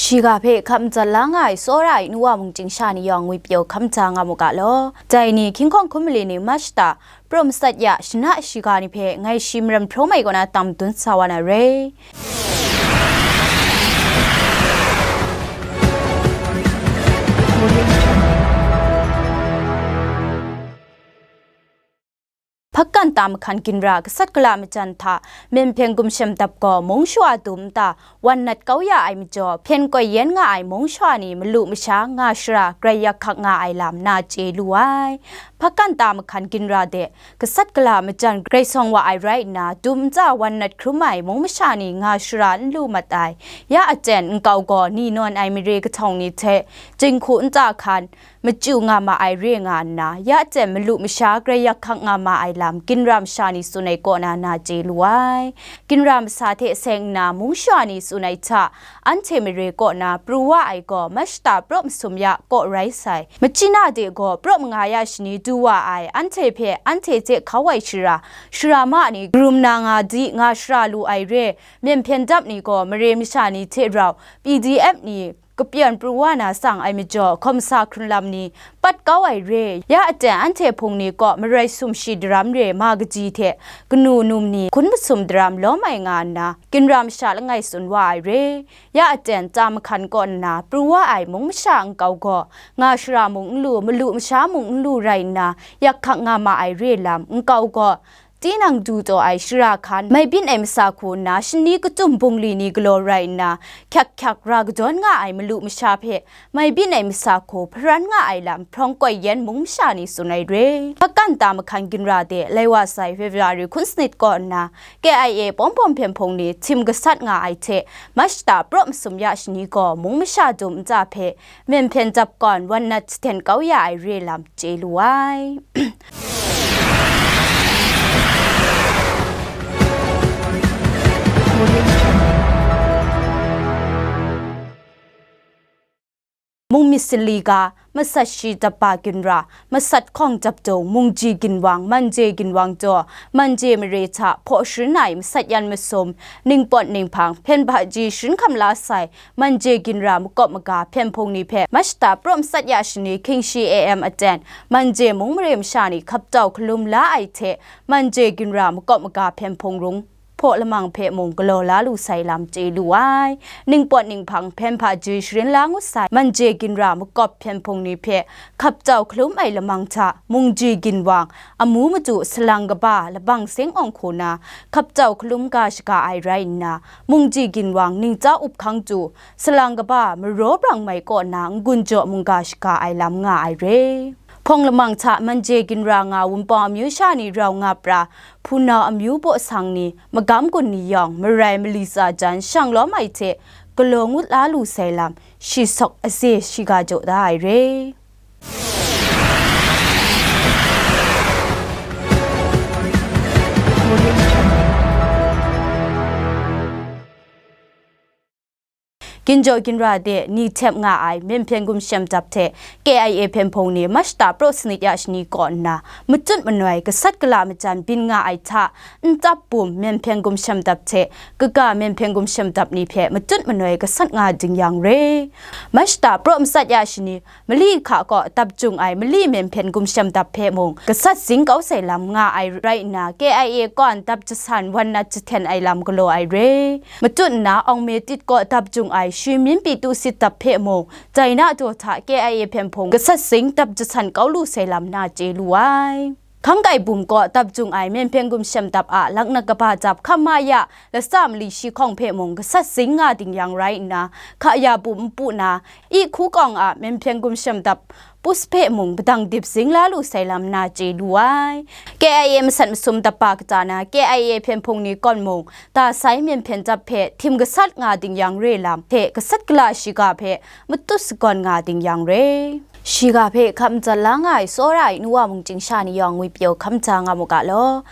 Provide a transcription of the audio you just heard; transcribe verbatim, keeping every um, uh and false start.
Shiga hpe hkap matsat la nga ai tsawra ai nu wa mung chyingsha ni yawng ngwipyaw hkam ja nga mu ga law. Dai ni hkying hkawng hkum mali ni March ta, praw matsat ya shana shiga ni hpe ngai shi maram hprawm ai kaw na tam dun sa wa na re. Hpakan ta mahkan ginra gasat gala majan hta, Myen Hpyen Gumshem Dap gaw mung shawa dum nta wan nat kau ya ai majaw, hpyen koi yen nga ai mung shawa ni malu masha nga shara grai yak hkak nga ai lam na chye lu ai. Hpakan ta mahkan ginra de gasat gala majan grai sawng wa ai rai nna, dum nta wan nat hkrum ai mung masha ni nga shara n lu mat ai. Ya aten nkau gaw ni nawn ai mare kahtawng ni hte, jinghku nta hkan, machyu nga ma ai re nga nna, ya jen malu masha grai yak hkak nga ma ai lam, ginra masha ni tsun ai kaw na na chye lu ai. Ginra masa hte seng nna mung shawa ni tsun ai hta, anhte mare kaw na pru wa ai gaw, March ta praw masum ya kaw rai sai. Machyi na de gaw praw manga ya shani du wa ai, anhte hpe anhte hte hkau ai shara, shara ma ni karum na nga di nga shara lu ai re, Myen Hpyen Dap ni gaw mare masha ni hte rau, P D F ni, kapyan pru wa na tsang ai majaw, hkawm sa hkrun lam ni, pat kau ai re, ya aten anhte hpung ni kaw marai sumshi daram re ma kaji hte, kanu num ni hkun masum daram lawm ai nga nna, ginra masha langai tsun wa ai re, ya aten ta mahkan kaw nna pru wa ai mung masha nkau gaw, nga shara mung n lu, malu masha mung n lu rai nna, yak hkak nga ma ai re lam, nkau gaw, tinang du taw ai shara hkan, mai byin ai masa hku nna, shani kachyum bungli ni galaw rai nna, hkyak hkyak ra kadawn nga ai malu masha hpe, mai byin ai masa hku hparan nga ai lam, hprawng koi yen mung masha ni tsun ai re. Hpakan ta mahkan ginra de, lai wa sai February hkun sanit kaw nna, K I A pawng pawng hpyen hpung ni htim gasat nga ai hte, March ta praw masum ya shani gaw mung masha dum nta hpe, Myen Hpyen Dap gawn wan nat jahten kau ya ai re lam chye lu ai. Mung myit sanli ga, masat shi dap ba ginra, masat hkawng dap dung, mungji ginwang, manje ginwang jaw, manje mare hta hpaw sharin ai masat yan masum, ningpawt ninghpang, hpyen hpaji sharin hkam la sai, manje ginra makawp maga hpyen hpung ni hpe, March ta praw matsat ya shani hkying shi A M aten, manje mung mare masha ni hkap tau hkalum la ai hte, manje ginra makawp maga hpyen hpung rung hpaw lamang hpe mung galaw la lu sai lam chye lu ai. Ningpawt ninghpang hpyen hpaji sharin la ngut sai, manje ginra makawp hpyen hpung ni hpe hkap tau hkalum ai lamang hta, mungji ginwang, amu madu salang kaba labang seng awng hku na, hkap tau hkalum ga shaga ai rai nna, mungji ginwang ningtsa up hkang tu, salang kaba maraw brang mai kaw na n-gun jaw mungga shaga ai lam nga ai re. Hpawng lamang hta manje ginra nga Wunpawng amyu sha ni rau nga pra, hpunau amyu baw sang ni, magam gun ni yawng, marai mali tsa jan shang lawm ai hte, galaw ngut la lu sai lam, shi sawk aze shiga jaw da ai re. Ginjaw ginra de ni htep nga ai Myen Hpyen Gumshem Dap hte K I A hpyen hpung ni March ta praw sanit ya shani kaw nna, matut manoi gasat gala majan byin nga ai hta, ntap bum Myen Hpyen Gumshem Dap hte kaga Myen Hpyen Gumshem Dap ni hpe matut manoi gasat nga ding yang re. March ta praw matsat ya shani, mali hka kaw dap jung ai mali Myen Hpyen Gumshem Dap hpe mung gasat zing kau sai lam nga ai rai nna, K I A kaw dap jasan wan nat jahten ai lam galaw ai re. Matut nna Awng Me Tit kaw dap jung ai Shi Min Pi Tu Sit Dap hpe mung, dai na daw hta K I A hpyen hpung gasat zing dap jasan kau lu sai lam na chye lu ai. Hkang Kai Bum kaw dap jung ai Myen Hpyen Gumshem Dap a laknak kaba dap hkam ma ya, latsa mali shi hkawng hpe mung gasat zing nga ding yang rai nna, hka ya bum npu na, i hku kawng a Myen Hpyen Gumshem Dap pus hpe mung padang dip zing la lu sai lam na chye lu ai. K I A masat masum dap ba kata na K I A hpyen hpung ni kawn mung, ta sai Myen Hpyen Dap hpe htim gasat nga ding yang re lam hte gasat gala shiga hpe matut sagawn nga ding yang re. Shiga hpe hkap matsat la nga ai tsawra ai nu wa mung chyingsha ni yawng ngwipyaw hkam ja nga mu ga law.